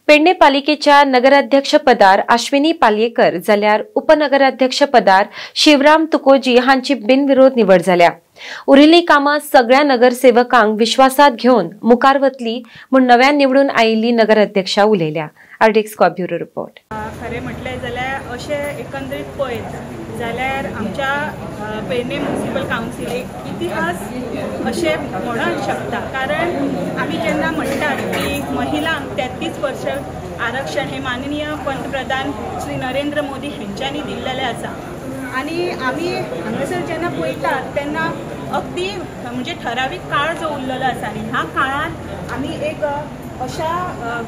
पेडणे पालिकेच्या नगराध्यक्ष पदार अश्विनी पालयेकर जाल्यार उपनगराध्यक्ष पदार शिवराम तुकोजी हांची बिनविरोध निवड जाल्या। उरिल्ली कामां सगळ्या नगरसेवकांक विश्वासात घेवन मुखार वतली म्हूण नव्यान निवडून आयिल्ली नगराध्यक्षा उलयल्या। RDX bureau report. खरें म्हटलें जाल्यार अशें एकंदरीत पळयत जाल्यार आमच्या पेडणे म्युनिसिपल कावन्सिलीक इतिहास अशें म्हणूंक शकता, कारण आमी जेन्ना म्हणटात की महिलांक 33% आरक्षण हे माननीय पंतप्रधान श्री नरेंद्र मोदी हेंच्यांनी दिल्लेलें आसा आनी आमी हांगासर जेन्ना पळयतात तेन्ना अगदी म्हणजे ठरावीक काळ जो उरलेलो आसा आनी ह्या काळांत आमी एक अशा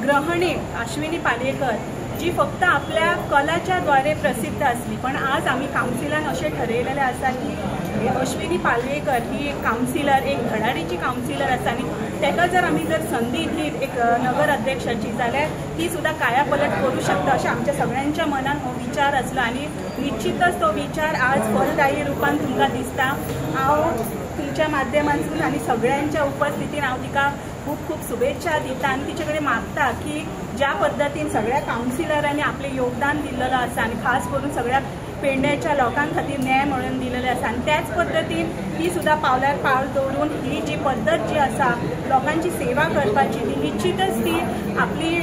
गृहिणी अश्विनी पालयेकर जी फक्त आपल्या कलाच्या द्वारे प्रसिद्ध आसली, पण आज आमी कावन्सिलान अशें ठरयलेलें आसा की अश्विनी पालयेकर ही एक कावन्सिलर, एक धडाडीची कावन्सिलर आसा आनी ताका जर आमी जर संदी दिली एक नगर अध्यक्षाची जाल्यार ती सुद्दां कायापलट करूं शकता अशें आमच्या सगळ्यांच्या मनान हो विचार आसलो आनी निश्चितच तो विचार आज फलदायी रुपान तुमकां दिसता। हांव तुमच्या माध्यमांतून आनी सगळ्यांच्या उपस्थितीन हांव तिका खूब खूब शुभेच्छा दिता आनी तिचे कडेन मागता की ज्या पद्दतीन सगळ्या कावन्सिलरांनी आपलें योगदान दिल्लें आसा आनी खास करून सगळ्या पेडण्याच्या लोकां खातीर न्याय मेळोवन दिलेले आसा आनी त्याच पद्दतीन ती सुद्दां पावल्यार पावल दवरून ही जी पद्दत जी आसा लोकांची सेवा करपाची ती निश्चितच ती आपली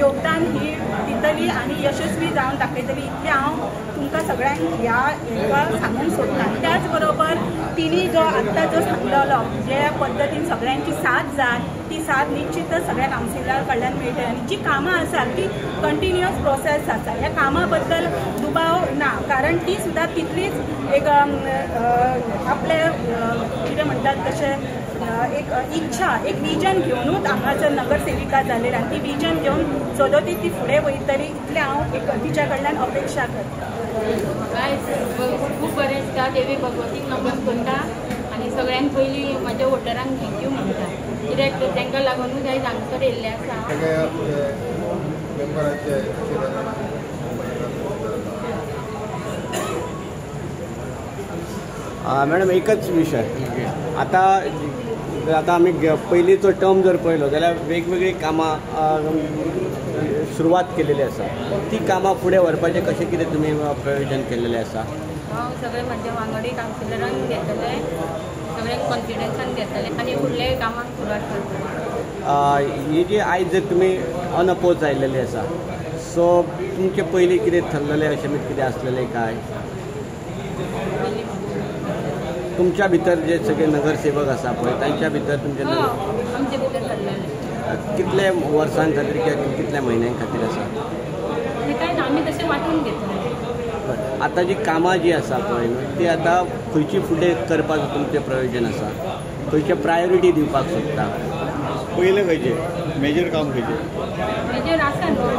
योगदान ही दितली आनी यशस्वी जावन दाखयतली इतलें हांव तुमकां सगळ्यांक ह्या हेका सांगूंक सोदता। त्याच बरोबर तिणी जो आत्तां जो सांगलेलो जे पद्दतीन सगळ्यांची साथ जाय ती साथ निश्चितच सगळ्या कावन्सिलरा कडल्यान मेळटली आनी जी कामां आसात ती कंटिन्युअस प्रोसेस आसा, ह्या कामां बद्दल दुबाव ना, कारण ती सुद्दां तितलीच एक आपले कितें म्हणटात तशें एक इच्छा, एक विजन घेवनूच हांगासर नगरसेविका जालेली आनी ती विजन घेवन सदोती ती फुडें वयतली इतलें हांव एक तिच्या कडल्यान अपेक्षा करता। खूब बरें दिसता, देवी भगवतीक नमन करता आनी सगळ्यांत पयलीं म्हज्या वोटरांक thank you म्हणटा, कित्याक तांकां लागूनूच आयज हांगासर येयल्लें आसा। मॅडम, एकच विशय, आता आता आमी पयलींचो टर्म जर पळयलो जाल्यार वेगवेगळीं कामां सुरवात केलेली आसा, ती कामां फुडें व्हरपाचें कशें कितें तुमी प्रयोजन केल्लेलें आसा? हांव सगळे म्हज्या वांगडी कावन्सिलरांक घेतलें, सगळ्यांक कॉन्फिडन्सान घेतलें आनी फुडले कामाक सुरवात करतलें। ही जी आयज जर तुमी अनअपोज आयिल्लेली आसा, सो तुमचें पयलीं कितें ठरलेलें अशें कितें आसलेलें काय? तुमच्या भितर जे सगळे नगरसेवक आसा पळय तांच्या भितर तुमचे आमचे भितर ठरलेलें कितले वर्सां खातीर किंवा कितल्या म्हयन्यां खातीर आसा? काय ना, आमी तशें वांटून घेतलें। आतां जी कामां जी आसा पळय न्हू ती आतां खंयची फुडें करपाक तुमचें प्रयोजन आसा, खंयचे प्रायोरिटी दिवपाक सोदता? पयलें खंयचें मेजर काम खंयचें? मेजर आसा न्हू